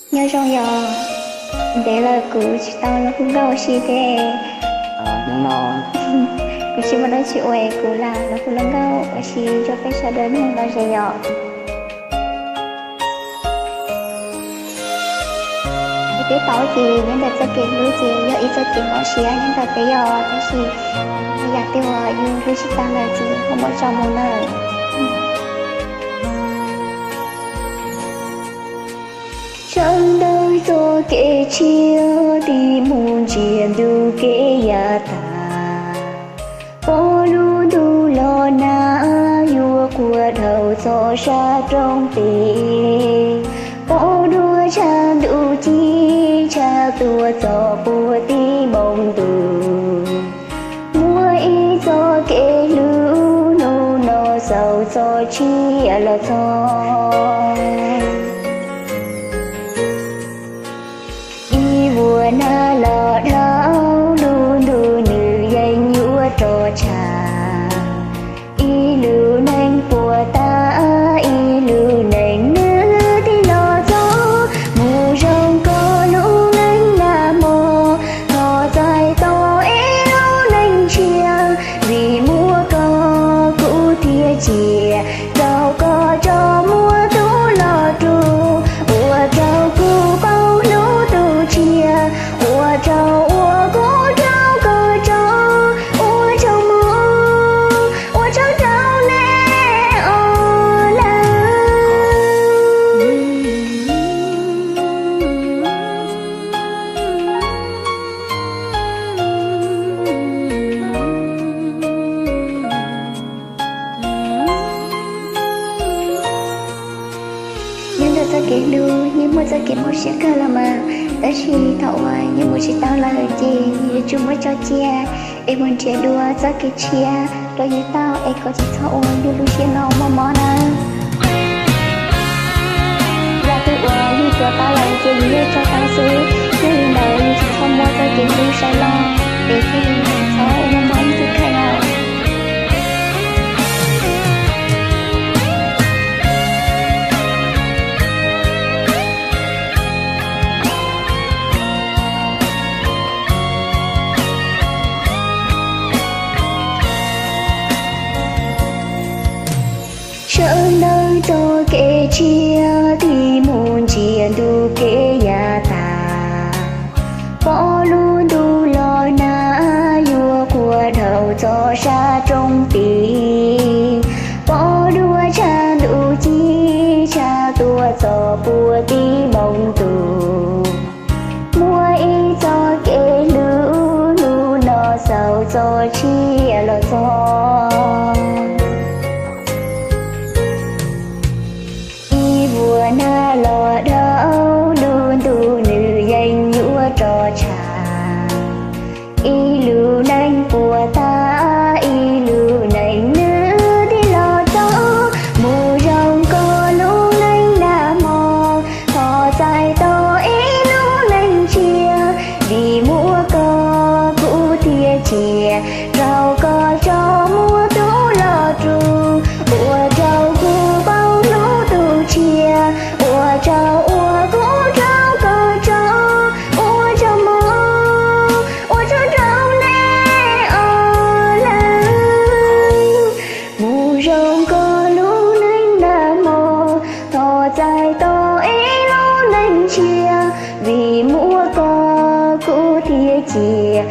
Nyob zoo yom, ntev lawm kuv tsis tau los hu nkauj ua si thiab. Hnub no kuv tsis muaj dab tsi ua, kuv lam los hu nkauj ua si rau peb sawv daws mloog los ze yom. Li peb paub ces nyob ntawm txoj kev hlub ces yog ib txoj kev mob siab nyob ntawm peb yom, tab sis yam twg uas yus hlub tsis tau lawm ces ho muab tso mus nawb. Sawv ntawm txoj kev tshiab tig mus ntsia ntu kev yav tas, pom lub ntuj los nag yuav qua dhau txog sab roob tid, pom dua tshav ntuj ci tshaj tuaj txog puag tim npoo ntuj. Muaj ib txoj kev hlub hnub no xaus txog tshiab los txog. Ib vuag nag los dhau lub ntuj nws yeej yuav roj tshaj. Ib lub neej puas tas, ib lub neej nws tig los txog. Mus zoo koj lub neej nag hmo, thov txais tos ib lub neej tshiab, vim muaj koj kuv thiaj cia, rau koj tso muaj tus los rub, ua rau kuv paub hlub tus tshiab, ua rau ua kuv rau koj tso, ua tsaug mog, ua tsaug rau nej os lawm. Nyob ntawm txoj kev hlub yeej muaj txoj kev mob siab kawg los mas, tab sis thaum uas yus mus tsis tau lawm ces yuav tsum muab tso cia, es mus nrhiav dua txoj kev tshiab rau yus tau, es kom tsis txhob ua yus lub siab no mob mob nawb. Yam twg uas yus tuav tau lawm ces yus yeej tso tau xwb, yog li ntawd yus tsis txhob muab txoj kev hlub saib loj, es thiaj li txhob ua mob ib tug kheej os. Sawv ntawm txoj kev tshiab tig mus ntsia ntu kev yav tas, pom lub ntuj los nag yuav qua dhau txog sab roob tid, pom dua tshav ntuj ci tshaj tuaj txog puag tim npoo ntuj. Muaj ib txoj kev hlub hnub no xaus txog tshiab los txog. Ib vuag nag los dhau lub ntuj nws yeej yuav roj tshaj. Ib lub neej puas tas, ib lub neej nws tig los txog. Mus zoo koj lub neej nag hmo, thov txais tos ib lub neej tshiab, vim muaj koj kuv thiaj cia, rau koj tso muaj tus los rub, ua rau kuv paub hlub tus tshiab, ua rau ua kuv rau koj tso, ua tsaug mog, ua tsaug rau nej os lawm. Mus zoo koj lub neej nag hmo, thov txais tos ib lub neej tshiab, vim muaj koj kuv thiaj cia,